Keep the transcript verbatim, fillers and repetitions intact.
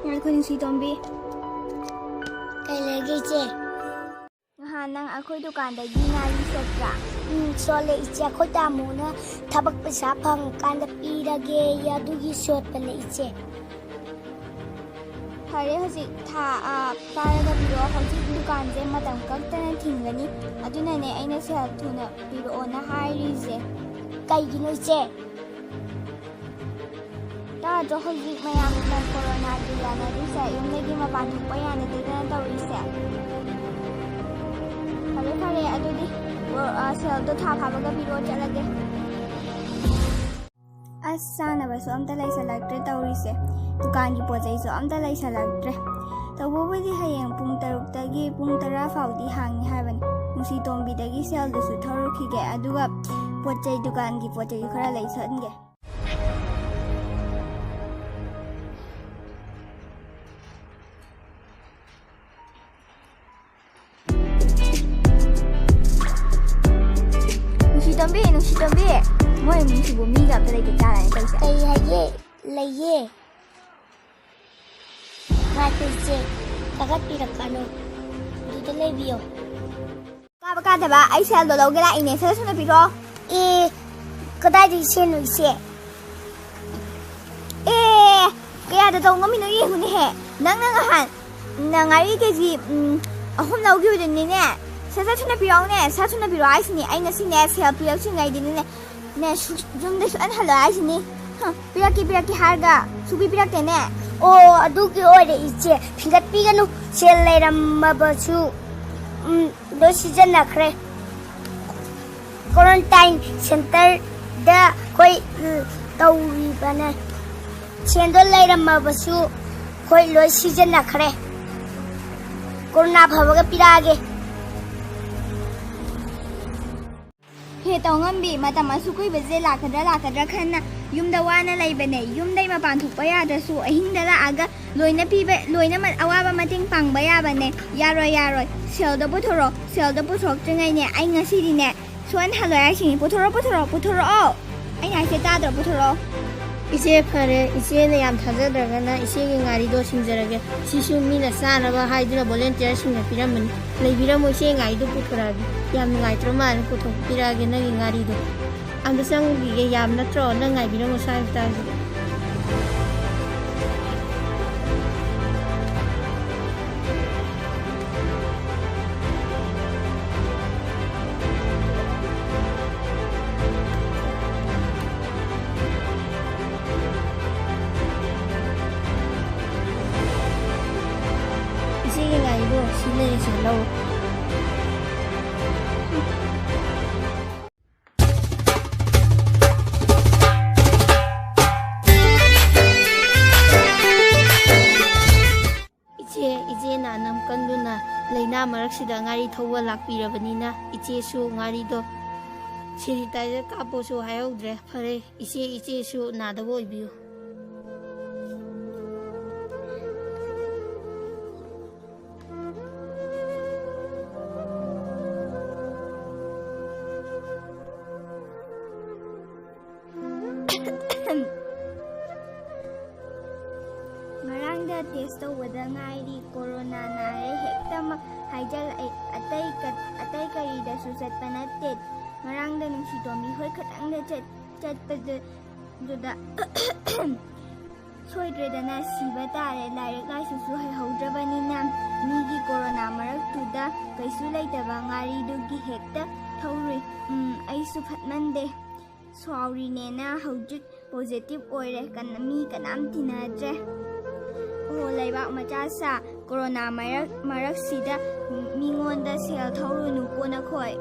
ꯉꯥꯏꯈꯣ, ꯅꯨꯡꯁꯤꯇꯣꯝꯕꯤ꯫ ꯀꯩ ꯂꯩꯒꯦ, ꯏꯆꯦ? ꯅꯍꯥꯟ ꯅꯪ ꯑꯩꯈꯣꯏ ꯗꯨꯀꯥꯟꯗꯒꯤ ꯉꯥꯔꯤ ꯁꯣꯠꯄ꯭ꯔꯥ? ꯎꯝ, ꯁꯣꯠꯂꯦ, ꯏꯆꯦ꯫ ꯑꯩꯈꯣꯏ ꯇꯥꯃꯣꯅ ꯊꯕꯛ ꯄꯩꯁꯥ ꯐꯪꯉꯀꯥꯟꯗ ꯄꯤꯔꯒꯦꯌꯦ, ꯑꯗꯨꯒꯤ ꯁꯣꯠꯄꯅꯦ, ꯏꯆꯦ꯫ ꯐꯔꯦ, ꯍꯧꯖꯤꯛ ꯊꯥ, ꯑ, ꯄꯥꯏꯔꯒ ꯄꯤꯔꯛꯑꯣ꯫ ꯍꯧꯖꯤꯛ ꯗꯨꯀꯥꯟꯁꯦ ꯃꯇꯝ ꯀꯛꯇꯅ ꯊꯤꯡꯒꯅꯤ꯫ ꯑꯗꯨꯅꯅꯦ ꯑꯩꯅ ꯁꯦꯜ ꯊꯨꯅ ꯄꯤꯔꯛꯑꯣꯅ ꯍꯥꯏꯔꯤꯁꯦ꯫ ꯀꯩꯒꯤꯅꯣ, ꯏꯆꯦ? ꯇꯥꯗ꯭ꯔꯣ, ꯍꯧꯖꯤꯛ ꯃꯌꯥꯝꯅ ꯀꯣꯔꯣꯅꯥꯒꯤ ꯌꯥꯅꯔꯤꯁꯦ, ꯌꯨꯝꯗꯒꯤ ꯃꯄꯥꯟ ꯊꯣꯛꯄ ꯌꯥꯅꯗꯗꯅ ꯇꯧꯔꯤꯁꯦ? ꯐꯔꯦ, ꯐꯔꯦ, ꯑꯗꯨꯗꯤ, ꯑ, ꯁꯦꯜꯗꯣ ꯊꯥ ꯐꯥꯕꯒ ꯄꯤꯔꯛꯑꯣ, ꯆꯠꯂꯒꯦ꯫ ꯑꯁ, ꯆꯥꯅꯕꯁꯨ ꯑꯝꯇ ꯂꯩꯁꯜꯂꯛꯇ꯭ꯔꯦ ꯇꯧꯔꯤꯁꯦ꯫ ꯗꯨꯀꯥꯟꯒꯤ ꯄꯣꯠ ꯆꯩꯁꯨ ꯑꯝꯇ ꯂꯩꯁꯜꯂꯛꯇ꯭ꯔꯦ꯫ ꯇꯧꯕꯕꯨꯗꯤ ꯍꯌꯦꯡ ꯄꯨꯡ ꯇꯔꯨꯛꯇꯒꯤ ꯄꯨꯡ ꯇꯔꯥ ꯐꯥꯎꯗꯤ ꯍꯥꯡꯉꯤ ꯍꯥꯏꯕꯅꯤ꯫ ꯅꯨꯡꯁꯤꯇꯣꯝꯕꯤꯗꯒꯤ ꯁꯦꯜꯗꯨꯁꯨ ꯊꯧꯔꯛꯈꯤꯒꯦ, ꯑꯗꯨꯒ ꯄꯣꯠ ꯆꯩ, ꯗꯨꯀꯥꯟꯒꯤ ꯄꯣꯠ ꯆꯩꯁꯨ ꯈꯔ ꯂꯩꯁꯟꯒꯦ꯫ ꯅꯨꯡꯁꯤꯇꯣꯝꯕꯤ, ꯅꯨꯡꯁꯤꯇꯣꯝꯕꯤ, ꯃꯣꯏ ꯏꯃꯨꯡꯁꯤꯕꯨ ꯃꯤꯒ ꯑꯝꯇ ꯂꯩꯇ ꯖꯥꯠꯂꯅꯦ ꯇꯧꯔꯤꯁꯦ꯫ ꯀꯩ ꯍꯥꯏꯒꯦ? ꯂꯩꯌꯦ꯫ ꯉꯥꯏꯈꯣ ꯏꯆꯦ, ꯀꯥꯈꯠꯄꯤꯔꯛꯀꯅꯨ꯫ ꯑꯗꯨꯗ ꯂꯩꯕꯤꯌꯣ꯫ ꯀꯥꯕ ꯀꯥꯗꯕ, ꯑꯩ ꯁꯦꯜꯗꯣ ꯂꯧꯒꯦ ꯂꯥꯛꯏꯅꯦ, ꯁꯠ ꯁꯠ ꯊꯨꯅ ꯄꯤꯔꯛꯑꯣ꯫ ꯑꯦ, ꯀꯗꯥꯏꯗꯒꯤ ꯁꯦꯜꯅꯣ ꯏꯆꯦ? ꯑꯦ, ꯀꯌꯥꯗ ꯇꯧ ꯉꯝꯃꯤꯅꯣ ꯌꯦꯡꯉꯨꯅꯦꯍꯦ꯫ ꯅꯪꯅ ꯉꯍꯥꯟ ꯅ ꯉꯥꯔꯤ ꯀꯦ ꯖꯤ, ꯎꯝ, ꯑꯍꯨꯝ ꯂꯧꯈꯤꯕꯗꯨꯅꯤꯅꯦ꯫ ꯁꯠ ꯁꯠ ꯊꯨꯅ ꯄꯤꯔꯛꯑꯣꯅꯦ, ꯁꯠ ꯊꯨꯅ ꯄꯤꯔꯛꯑꯣ ꯍꯥꯏꯁꯤꯅꯤ꯫ ꯑꯩ ꯉꯁꯤꯅꯦ ꯁꯦꯜ ꯄꯤꯔꯛꯇ꯭ꯔꯤꯉꯩꯗꯅꯦ, ꯅꯦ, ꯁꯨ-, ꯌꯨꯝꯗ ꯁꯨꯛꯍꯟ ꯍꯜꯂꯣꯏ ꯍꯥꯏꯁꯤꯅꯤ꯫ ꯍ, ꯄꯤꯔꯛꯀꯦ, ꯄꯤꯔꯛꯀꯦ ꯍꯥꯏꯔꯒ ꯁꯨꯡꯄꯤ ꯄꯤꯔꯛꯇꯦꯅꯦ꯫ ꯑꯣ, ꯑꯗꯨꯒꯤ ꯑꯣꯏꯔꯦ ꯏꯆꯦ, ꯐꯤꯡꯒꯠꯄꯤꯒꯅꯨ꯫ ꯁꯦꯜ ꯂꯩꯔꯝꯃꯕꯁꯨ, ꯎꯝ, ꯂꯣꯏ ꯁꯤꯖꯤꯟꯅꯈ꯭ꯔꯦ꯫ ꯀ꯭ꯋꯥꯔꯦꯟꯇꯥꯏꯟ ꯁꯦꯟꯇꯔꯗ ꯑꯩꯈꯣꯏ, ꯎꯝ, ꯇꯧꯔꯤꯕꯅꯦ꯫ ꯁꯦꯟꯗꯣ ꯂꯩꯔꯝꯃꯕꯁꯨ ꯑꯩꯈꯣꯏ ꯂꯣꯏ ꯁꯤꯖꯤꯟꯅꯈ꯭ꯔꯦ꯫ ꯀꯣꯔꯣꯅꯥ ꯐꯕꯒ ꯄꯤꯔꯛꯑꯒꯦ꯫ ꯍꯦ ꯇꯧꯉꯝꯕꯤ, ꯃꯇꯝ ꯑꯁꯨꯛ ꯀꯨꯏꯕꯁꯦ ꯂꯥꯛꯀꯗ꯭ꯔꯥ ꯂꯥꯛꯀꯗ꯭ꯔꯥ ꯈꯟꯅ ꯌꯨꯝꯗ ꯋꯥꯅ ꯂꯩꯕꯅꯦ꯫ ꯌꯨꯝꯗꯩ ꯃꯄꯥꯟ ꯊꯣꯛꯄ ꯌꯥꯗ꯭ꯔꯁꯨ ꯑꯍꯤꯡꯗ ꯂꯥꯛꯑꯒ ꯂꯣꯏꯅ ꯄꯤꯕ, ꯂꯣꯏꯅꯃꯛ ꯑꯋꯥꯕ ꯃꯇꯦꯡ ꯄꯥꯡꯕ ꯌꯥꯕꯅꯦ꯫ ꯌꯥꯔꯣꯏ, ꯌꯥꯔꯣꯏ꯫ ꯁꯦꯜꯗꯣ ꯄꯨꯊꯣꯔꯛꯑꯣ, ꯁꯦꯜꯗꯣ ꯄꯨꯊꯣꯔꯛꯇ꯭ꯔꯤꯉꯩꯅꯦ, ꯑꯩ ꯉꯁꯤꯗꯤꯅꯦ ꯁꯨꯛꯍꯟ ꯍꯜꯂꯣꯏ ꯍꯥꯏꯁꯤꯅꯤ꯫ ꯄꯨꯊꯣꯔꯛꯑꯣ, ꯄꯨꯊꯣꯔꯛꯑꯣ, ꯄꯨꯊꯣꯔꯛꯑꯣ꯫ ꯑꯩꯅ ꯍꯥꯏꯁꯦ ꯇꯥꯗ꯭ꯔꯣ? ꯄꯨꯊꯣꯔꯛꯑꯣ꯫ ꯏꯆꯦ, ꯐꯔꯦ, ꯏꯆꯦꯅ ꯌꯥꯝ ꯊꯥꯖꯗ꯭ꯔꯒꯅ ꯏꯆꯦꯒꯤ ꯉꯥꯔꯤꯗꯣ ꯁꯤꯡꯖꯔꯒꯦ꯫ ꯁꯤꯁꯨ ꯃꯤꯅ ꯆꯥꯅꯕ ꯍꯥꯏꯗꯨꯅ ꯚꯣꯂꯨꯟꯇꯤꯌꯔꯁꯤꯡꯅ ꯄꯤꯔꯝꯕꯅꯤ꯫ ꯂꯩꯕꯤꯔꯝꯃꯣ, ꯏꯆꯦ ꯉꯥꯔꯤꯗꯣ ꯄꯨꯊꯣꯔꯛꯑꯒꯦ꯫ ꯌꯥꯝ ꯅꯨꯡꯉꯥꯏꯇ꯭ꯔ ꯃꯥꯜꯂꯦ, ꯄꯨꯊꯣꯛꯄꯤꯔꯛꯑꯒꯦ ꯅꯪꯒꯤ ꯉꯥꯔꯤꯗꯣ꯫ ꯑꯝꯇ ꯆꯪꯈꯤꯒꯦ, ꯌꯥꯝ ꯅꯠꯇ꯭ꯔꯣ? ꯅꯪ ꯉꯥꯏꯕꯤꯔꯝꯃꯣ ꯁ꯭ꯋꯥꯏ ꯃꯇꯥꯡꯁꯤꯗ꯫ ꯏꯆꯦꯒꯤ ꯉꯥꯔꯤꯗꯣ ꯁꯤ ꯂꯩꯔꯦ, ꯁꯤ ꯂꯧ꯫ ꯏꯆꯦ, ꯏꯆꯦꯅ ꯑꯅꯝ ꯀꯟꯗꯨꯅ ꯂꯥꯏꯅꯥ ꯃꯔꯛꯁꯤꯗ ꯉꯥꯔꯤ ꯊꯧꯕ ꯂꯥꯛꯄꯤꯔꯕꯅꯤꯅ ꯏꯆꯦꯁꯨ ꯉꯥꯔꯤꯗꯣ ꯁꯦꯅꯤꯇꯥꯏꯖꯔ ꯀꯥꯞꯄꯣꯁꯨ ꯍꯥꯏꯍꯧꯗ꯭ꯔꯦ꯫ ꯐꯔꯦ, ꯏꯆꯦ, ꯏꯆꯦꯁꯨ ꯅꯥꯗꯕ ꯑꯣꯏꯕꯤꯌꯨ꯫ ꯉꯔꯥꯡꯗ ꯇꯦꯁ ꯇꯧꯕꯗ ꯉꯥꯏꯔꯤ, ꯀꯣꯔꯣꯅꯥ ꯅꯥꯔꯦ ꯍꯦꯛꯇꯃꯛ ꯍꯥꯏꯖꯜꯂꯛꯑꯦ꯫ ꯑꯇꯩ ꯀ-, ꯑꯇꯩ ꯀꯔꯤꯗꯁꯨ ꯆꯠꯄ ꯅꯠꯇꯦ꯫ ꯉꯔꯥꯡꯗ ꯅꯨꯡꯁꯤꯇꯣꯝꯕꯤ ꯍꯣꯏ ꯈꯛꯇꯪꯗ ꯆꯠ-, ꯆꯠꯄꯗꯨꯗ ꯁꯣꯏꯗ꯭ꯔꯦꯗꯅ ꯁꯤꯕ ꯇꯥꯔꯦ꯫ ꯂꯥꯏꯔꯤꯛ ꯂꯥꯏꯁꯨꯁꯨ ꯍꯩꯍꯧꯗ꯭ꯔꯕꯅꯤꯅ ꯃꯤꯒꯤ ꯀꯣꯔꯣꯅꯥ ꯃꯔꯛꯇꯨꯗ ꯀꯩꯁꯨ ꯂꯩꯇꯕ ꯉꯥꯔꯤꯗꯨꯒꯤ ꯍꯦꯛꯇ ꯊꯧꯔꯨꯏ꯫ ꯎꯝ, ꯑꯩꯁꯨ ꯐꯠꯃꯟꯗꯦ꯫ ꯁꯥꯎꯔꯤꯅꯦꯅ ꯍꯧꯖꯤꯛ ꯄꯣꯖꯤꯇꯤꯚ ꯑꯣꯏꯔꯦ꯫ ꯀꯅꯥ-, ꯃꯤ ꯀꯅꯥꯝ ꯇꯤꯟꯅꯗ꯭ꯔꯦ꯫ ꯑꯣ, ꯂꯩꯕꯥꯛ ꯃꯆꯥ ꯁꯥ, ꯀꯣꯔꯣꯅꯥ ꯃꯔꯛ-, ꯃꯔꯛꯁꯤꯗ ꯃꯤꯉꯣꯟꯗ ꯁꯦꯜ ꯊꯧꯔꯨꯅꯨꯀꯣ ꯅꯈꯣꯏ꯫